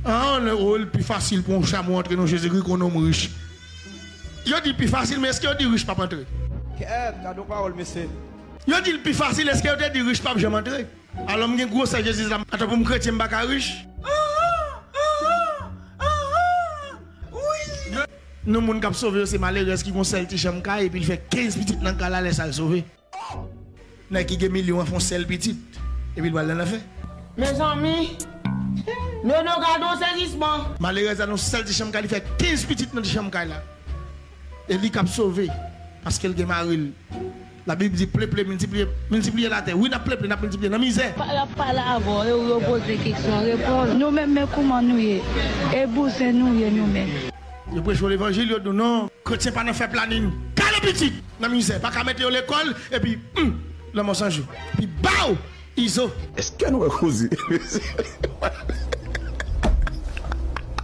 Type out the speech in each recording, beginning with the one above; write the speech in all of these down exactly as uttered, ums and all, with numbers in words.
An, o, l pi fasil pou yon chamou antre nan Jezikri ke yon nonm rich. Yo di l pi fasil, men èske yo di rich p ap antre? Kèt, gade yon pawòl, mesye. Yo di l pi fasil, èske yo te di rich p ap janm antre? Alò m gen gwosè Jezi la, atan pou m kretyen m pa ka rich? Non, moun k ap sove yo se malerèz ki gon sèl ti chanm kay epi l fè kenz pitit nan kay la lè sa l sove. Nèg ki gen milyon an fè yon sèl pitit epi l pral nan lanfè. Mezanmi, Nono gade yon sezisman. Malerèz la nan yon sèl ti chanm kay, li fè kenz pitit nan ti chanm kay la. E li k ap sove, paske l gen mari l. Labib di, ple, ple, miltipliye, miltipliye latè. Wi, n ap ple, ple, n ap miltipliye nan mizè. Pa, y ap pale avè w, e w yo poze kesyon, reponn. Nou menm, men kouman nou ye? E bouzen nou ye nou menm. Yo preche w levanjil, yo di w non, kretyen pa nan fè planin. Kale pitit nan mizè, pa ka mete yo lekòl, epi, hmm, lanmò san jou. Epi, baw! Izo. Èske nou wè koze?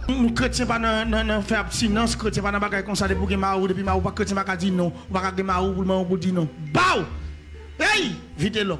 Nou kretyen pa nan, nan, nan fè abstinans, kretyen pa nan bagay konsa, depi w gen mari w, depi mari w pa kretyen pa ka di non, ou pa ka gen mari w pou l manyen w pou l di non. Baw! Ey! Vitelòm.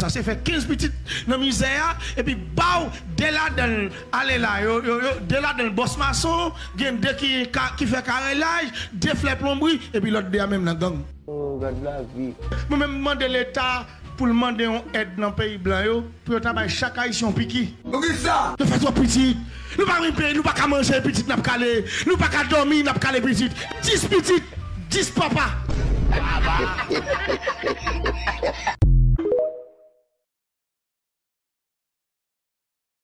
Sa se fè kenz pitit nan mizè a, epi baw, de ladan l, ale la, yo, yo, yo, de ladan l bòs mason, gen de ki, ka, ki fè karelaj, de flè plonbri, epi lòt de a menm nan gang. Oh, gad lavi. Mwen menm m mande Leta pou l mande yon èd nan peyi blan yo, pou yo ta bay chak Ayisyen yon piki. Poukisa? Yo fè twòp pitit. Nou pa gen peyi, nou pa ka manje, pitit n ap kale. Nou pa ka dòmi, n ap kale pitit. Dis pitit, dis papa.